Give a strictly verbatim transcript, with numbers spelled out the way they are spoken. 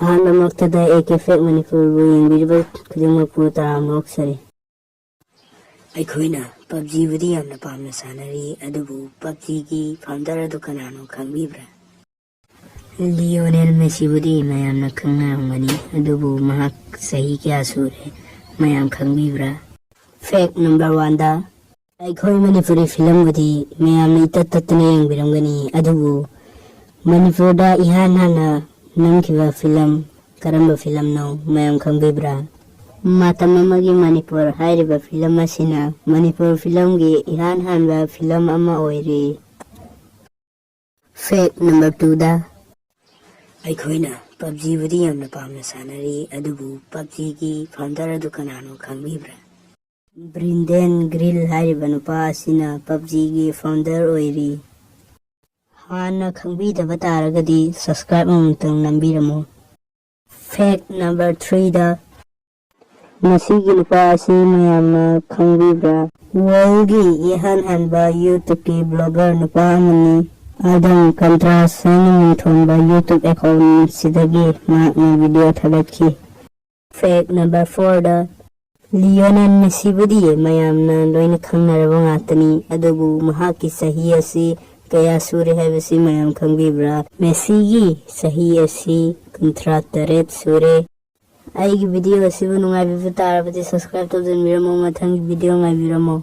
ꯑꯍꯥꯟꯕꯃꯛꯇꯗ A K ꯐꯦꯛ ꯃꯅꯤꯄꯨꯔꯕꯨ ꯌꯦꯡꯕꯤꯔꯤꯕ ꯈꯨꯗꯤꯡꯃꯛꯄꯨ ꯇꯔꯥꯝꯅ ꯑꯣꯛꯆꯔꯤ꯫ ꯑꯩꯈꯣꯏꯅ ꯄꯞꯖꯤꯕꯨꯗꯤ ꯌꯥꯝꯅ ꯄꯥꯝꯅ ꯁꯥꯟꯅꯔꯤ, ꯑꯗꯨꯕꯨ ꯄꯞꯖꯤꯒꯤ ꯐꯥꯎꯟꯗꯔ ꯑꯗꯨ ꯀꯅꯥꯅꯣ ꯈꯪꯕꯤꯕ꯭ꯔꯥ? ꯂꯤꯑꯣꯅꯦꯜ ꯃꯦꯁꯤꯕꯨꯗꯤ ꯃꯌꯥꯝꯅ ꯈꯪꯅꯔꯝꯒꯅꯤ, ꯑꯗꯨꯕꯨ ꯃꯍꯥꯛ ꯆꯍꯤ ꯀꯌꯥ ꯁꯨꯔꯦ, ꯃꯌꯥꯝ ꯈꯪꯕꯤꯕ꯭ꯔꯥ? ꯐꯦꯛ ꯅꯝꯕꯔ ꯋꯥꯟꯗ, ꯑꯩꯈꯣꯏ ꯃꯅꯤꯄꯨꯔꯤ ꯐꯤꯂꯝꯕꯨꯗꯤ ꯃꯌꯥꯝꯅ ꯏꯇꯠ ꯇꯠꯇꯅ ꯌꯦꯡꯕꯤꯔꯝꯒꯅꯤ, ꯑꯗꯨꯕꯨ ꯃꯅꯤꯄꯨꯔꯗ ꯏꯍꯥꯟ ꯍꯥꯟꯅ ꯅꯝꯈꯤꯕ ꯐꯤꯂꯝ ꯀꯔꯝꯕ ꯐꯤꯂꯝꯅꯣ, ꯃꯌꯥꯝ ꯈꯪꯕꯤꯕ꯭ꯔꯥ? ꯃꯇꯝ ꯑꯃꯒꯤ ꯃꯅꯤꯄꯨꯔ ꯍꯥꯏꯔꯤꯕ ꯐꯤꯂꯝ ꯑꯁꯤꯅ ꯃꯅꯤꯄꯨꯔ ꯐꯤꯂꯝꯒꯤ ꯏꯍꯥꯟ ꯍꯥꯟꯕ ꯐꯤꯂꯝ ꯑꯃ ꯑꯣꯏꯔꯤ꯫ ꯐꯦꯛ ꯅꯝꯕꯔ ꯇꯨꯗ, ꯑꯩꯈꯣꯏꯅ ꯄꯞꯖꯤꯕꯨꯗꯤ ꯌꯥꯝꯅ ꯄꯥꯝꯅ ꯁꯥꯟꯅꯔꯤ, ꯑꯗꯨꯕꯨ ꯄꯞꯖꯤꯒꯤ ꯐꯥꯎꯟꯗꯔ ꯑꯗꯨ ꯀꯅꯥꯅꯣ ꯈꯪꯕꯤꯕ꯭ꯔꯥ? ꯕ꯭ꯔꯤꯟꯗꯦꯟ ꯒ꯭ꯔꯤꯜ ꯍꯥꯏꯔꯤꯕ ꯅꯨꯄꯥ ꯑꯁꯤꯅ ꯄꯞꯖꯤꯒꯤ ꯐꯥꯎꯟꯗꯔ ꯑꯣꯏꯔꯤ꯫ ꯍꯥꯟꯅ ꯈꯪꯕꯤꯗꯕ ꯇꯥꯔꯒꯗꯤ ꯁꯕꯁꯀ꯭ꯔꯥꯏꯕ ꯑꯃꯨꯛꯇꯪ ꯅꯝꯕꯤꯔꯝꯃꯨ꯫ ꯐꯦꯛ ꯅꯝꯕꯔ ꯊ꯭ꯔꯤꯗ, ꯃꯁꯤꯒꯤ ꯅꯨꯄꯥ ꯑꯁꯤ ꯃꯌꯥꯝꯅ ꯈꯪꯕꯤꯕ꯭ꯔꯥ? ꯋꯥꯔꯜꯒꯤ ꯏꯍꯥꯟ ꯍꯥꯟꯕ ꯌꯨꯇ꯭ꯌꯨꯕꯀꯤ ꯕ꯭ꯂꯣꯒꯔ ꯅꯨꯄꯥ ꯑꯃꯅꯤ꯫ ꯑꯗꯝ ꯀꯟꯇ꯭ꯔꯥꯁ ꯍꯥꯏꯅ ꯃꯤꯡꯊꯣꯟꯕ ꯌꯨꯇ꯭ꯌꯨꯕ ꯑꯦꯀꯥꯎꯟꯁꯤꯗꯒꯤ ꯃꯍꯥꯛꯅ ꯚꯤꯗꯤꯑꯣ ꯊꯥꯒꯠꯈꯤ꯫ ꯐꯦꯛ ꯅꯝꯕꯔ ꯐꯣꯔꯗ, ꯂꯤꯑꯣꯅꯦꯜ ꯃꯦꯁꯤꯕꯨꯗꯤ ꯃꯌꯥꯝꯅ ꯂꯣꯏꯅ ꯈꯪꯅꯔꯕ ꯉꯥꯛꯇꯅꯤ, ꯑꯗꯨꯕꯨ ꯃꯍꯥꯛꯀꯤ ꯆꯍꯤ ꯑꯁꯤ ꯀꯌꯥ ꯁꯨꯔꯦ ꯍꯥꯏꯕꯁꯤ ꯃꯌꯥꯝ ꯈꯪꯕꯤꯕ꯭ꯔꯥ? ꯃꯦꯁꯤꯒꯤ ꯆꯍꯤ ꯑꯁꯤ ꯀꯨꯟꯊ꯭ꯔꯥ ꯇꯔꯦꯠ ꯁꯨꯔꯦ꯫ ꯑꯩꯒꯤ ꯚꯤꯗꯤꯑꯣ ꯑꯁꯤꯕꯨ ꯅꯨꯡꯉꯥꯏꯕꯤꯕ ꯇꯥꯔꯕꯗꯤ ꯁꯕꯁꯀ꯭ꯔꯥꯏꯕ ꯇꯧꯁꯤꯟꯕꯤꯔꯝꯃꯣ, ꯃꯊꯪꯒꯤ ꯚꯤꯗꯤꯑꯣ ꯉꯥꯏꯕꯤꯔꯝꯃꯣ꯫